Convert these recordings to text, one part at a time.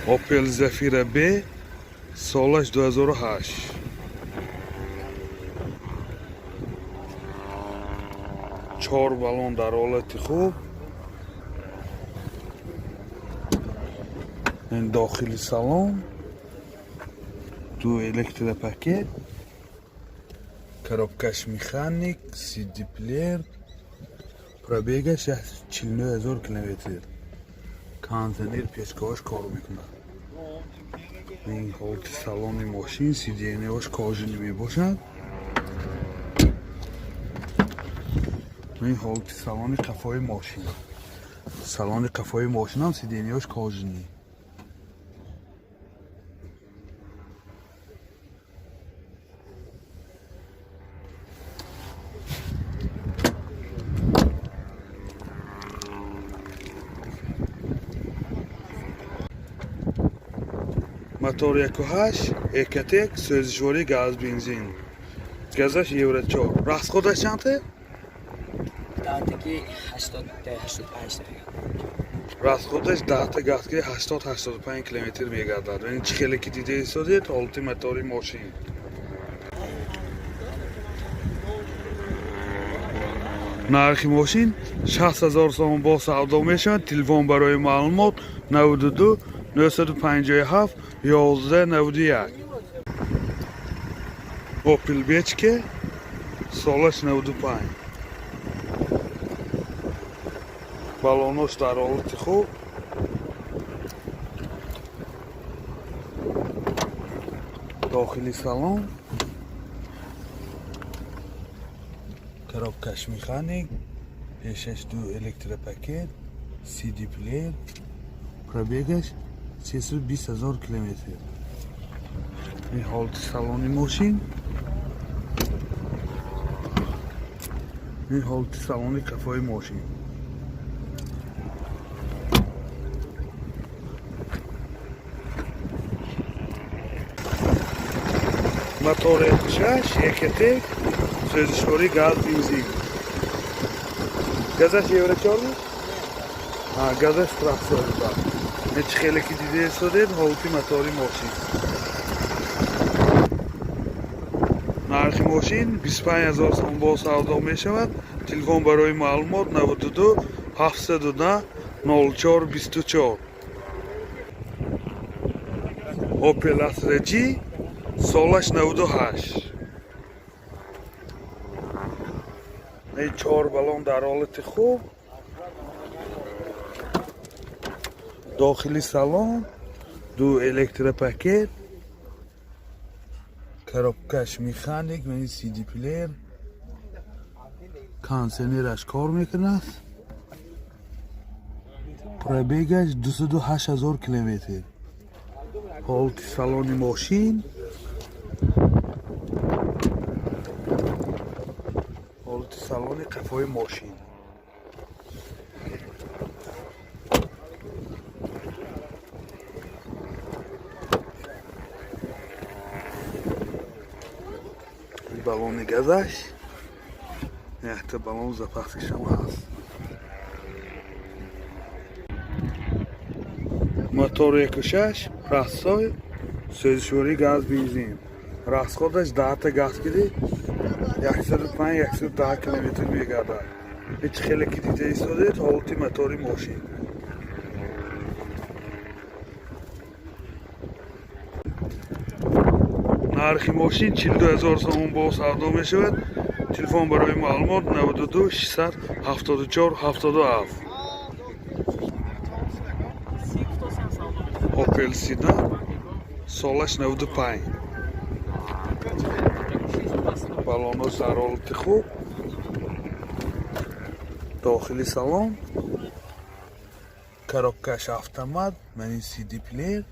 Opel Zafira B, солаш 2008. Чор баллон дар ҳолати хуб. Ин дохили салон, ду электропакет, коробкаш механик, CD плеер, пробегаш 49 000 километр. Кондиционер, печкаҳош кор мекунад. Ин ҳолати салони мошин, сиденияҳош кожаный мебошад. Ин ҳолати салони қафои мошин. Салони қафои мошинам сиденияҳош кожаный. Мотор 1.8, Ecotec, сӯзишвории газ бензин. Газаш Евро 4. Расходаш чанд? Даҳтаки 80, 85 мегардад. Расходаш 10 та газ ки 80-85 километр мегардад. Ин чӣ хеле ки дида истодед, ҳолати мотори мошин. Нархи мошин 60 ҳазор сомон бо савдо мешавад. Телефон барои маълумот 92 957 11 91. Opel Vectra, солаш 95. Балонош дар ҳолати хуб. Дохили салон, коробкаш механик, пешаш ду электропакет, CD плеер, пробегаш 320 ҳазор километр. Ин ҳолати салони мошин. Ин ҳолати салони қафои мошин. Мотор 6, Ecotec, сӯзишвории газ бензин. Газаш Евро 4? Газаш тракторба. Чӣ хеле ки дида истодед, ҳолати мотори мошин. Нархи мошин 25 ҳазор сом бо савдо мешавад. Телефон барои маълумот 92 710 04 24. Opel Astra G, солаш 98. Ин чор баллон дар ҳолати хуб. Дохили салон, ду электропакет, коробкаш механик, ин CD плеер, кондиционераш кор мекунад. Пробегаш 208 ҳазор километр. Ҳолати салони мошин. Ҳолати салони қафои мошин. Баллони газаш, якта баллон запаскашам ҳаст. Мотор 1.6, простой, сӯзишвории газ бензин. Расходаш 10 та газ киди 105 110 километр мегардад. Ҳеҷ хеле ки дида истодед, ҳолати мотори мошин. Нархи мошин 42 ҳазор сомон бо савдо мешавад. Телефон барои маълумот 92 674 77. Opel Sedan, солаш 95. Баллонҳо дар ҳолати хуб. Дохили салон, коробкаш автомат, мани CD плеер,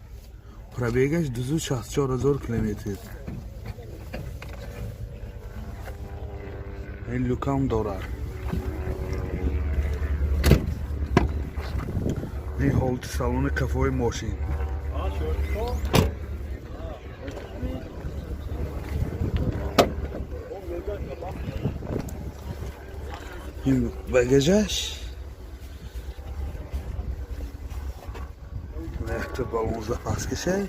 пробегаш 264 ҳазор километр. Ин люкам дорад. Ин ҳолати салони қафои мошин. Ин багажаш. Якта баллон запаскашай,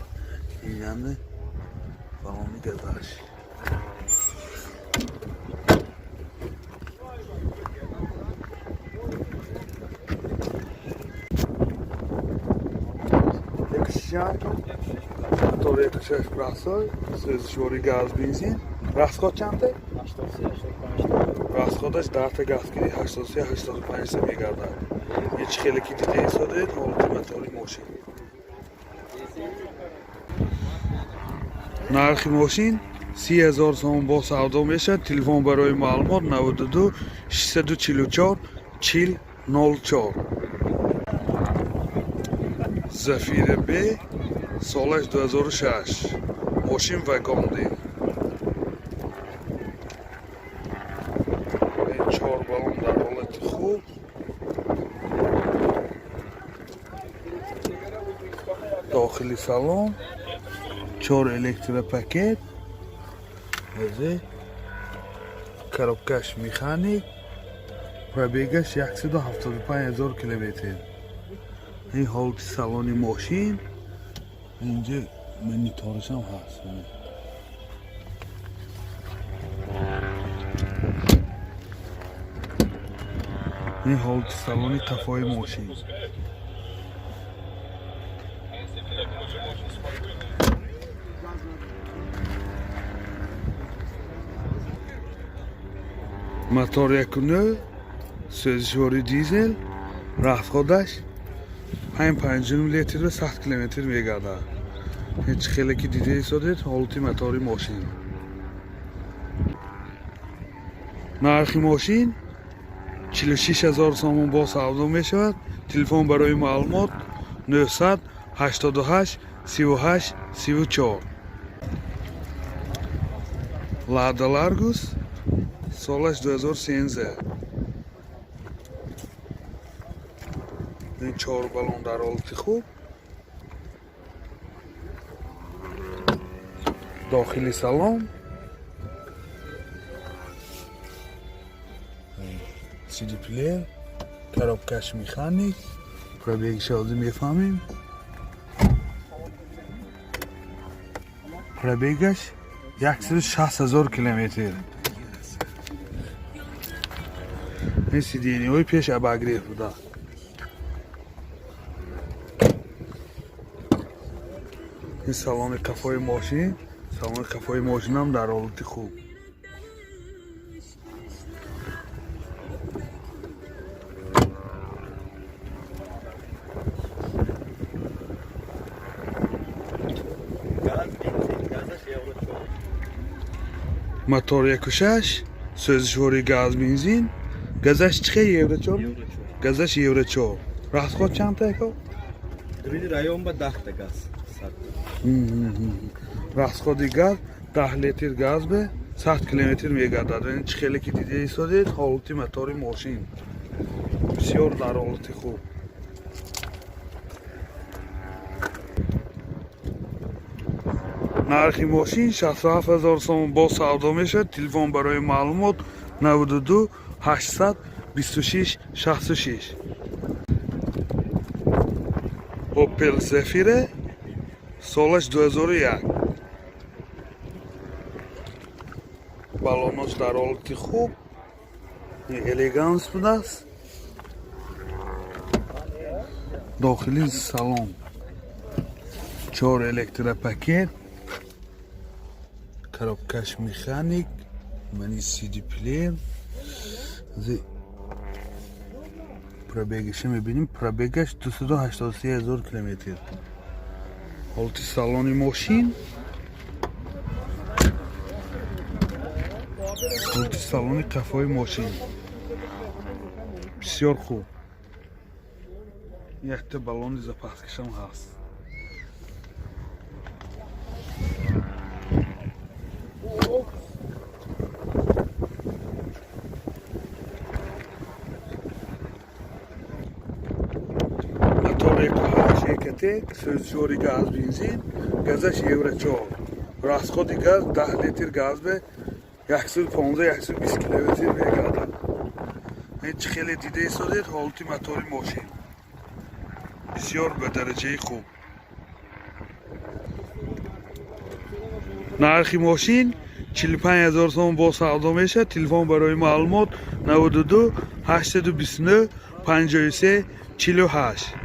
инами баллони газаш. Мотор 1.6 простой, сӯзишвори газ, бензин. Расход чанде? 83, 85. Расходаш 10 та газ киди 83, 85 мегардад. Ҳеҷ хеле ки дида истодед ҳолати мотори мошин. Нархи мошин 30 000 сомон, бо савдо мешавад. Телефон барои маълумот 92 644 40 04. Зафира Б, солаш 2006, мошин вагонди. Чор баллон дар ҳолати хуб. Дохили салон чор электропакет, азе коробкаш механик, пробегаш 175 000 километр. Ин ҳолати салони мошин. Инҷа мониторашам ҳаст. Ин ҳолати салони қафои мошин. Мотор 1.9, сӯзишвори дизел, расходаш 5,5 литру 100 километр мегардад. Ҳеҷ хеле ки дида истодед ҳолати мотори мошин. Нархи мошин 46 000 сомон, бо савдо мешавад. Телефон барои маълумот 988 38 34. Лада Ларгус, солаш 2013. Ин чор баллон дар ҳолати хуб. Дохили салон CD плеер, коробкаш механик. Пробегша ҳозир мефаҳмем. Пробегаш 160 000 километр. Ин сиденияҳои пеш обогрев буда. Ин салони қафои мошин. Салони қафои мошинам дар ҳолати хуб. Газ, бензин, газаш евро 4. Мотор 1.6, сӯзишвори газ, бензин. Газаш чӣ хел, евро 4? Евро 4. Газаш евро 4. Расход чанд тако? Дуруни район ба 10 та газ. 100. Расходи газ 10 литр газ бе 100 километр мегардад. Ин чӣ хеле ки дида истодед ҳолати мотори мошин бисёр дар ҳолати хуб. Нархи мошин 67 000 сомон, бо савдо мешавад. Телефон барои маълумот 92 826 66. Opel Zafira, солаш 2001. Балонош дар ҳолати хуб, элеганс будааст. Дохили салон чор электропакет, коробкаш механик, мани CD плеер. Пробегаша мебинем. Пробегаш 283 000 километр. Ҳолати салони мошин, ҳолати салони қафои мошин бисёр хуб. Якта баллони запаскашам ҳаст. Мотор 1.8 Ecotec, сӯзишвори газ, бензин, газаш евро 4. Расходи газ 10 литр газ бе 115, 120 километр мегардад. Ин чӣ хеле дида истодед ҳолати мотори мошин бисёр ба дараҷаи хуб. Нархи мошин 45 ҳазор сомон, бо савдо мешавад. Телефон барои маълумот: 92 829 53 48.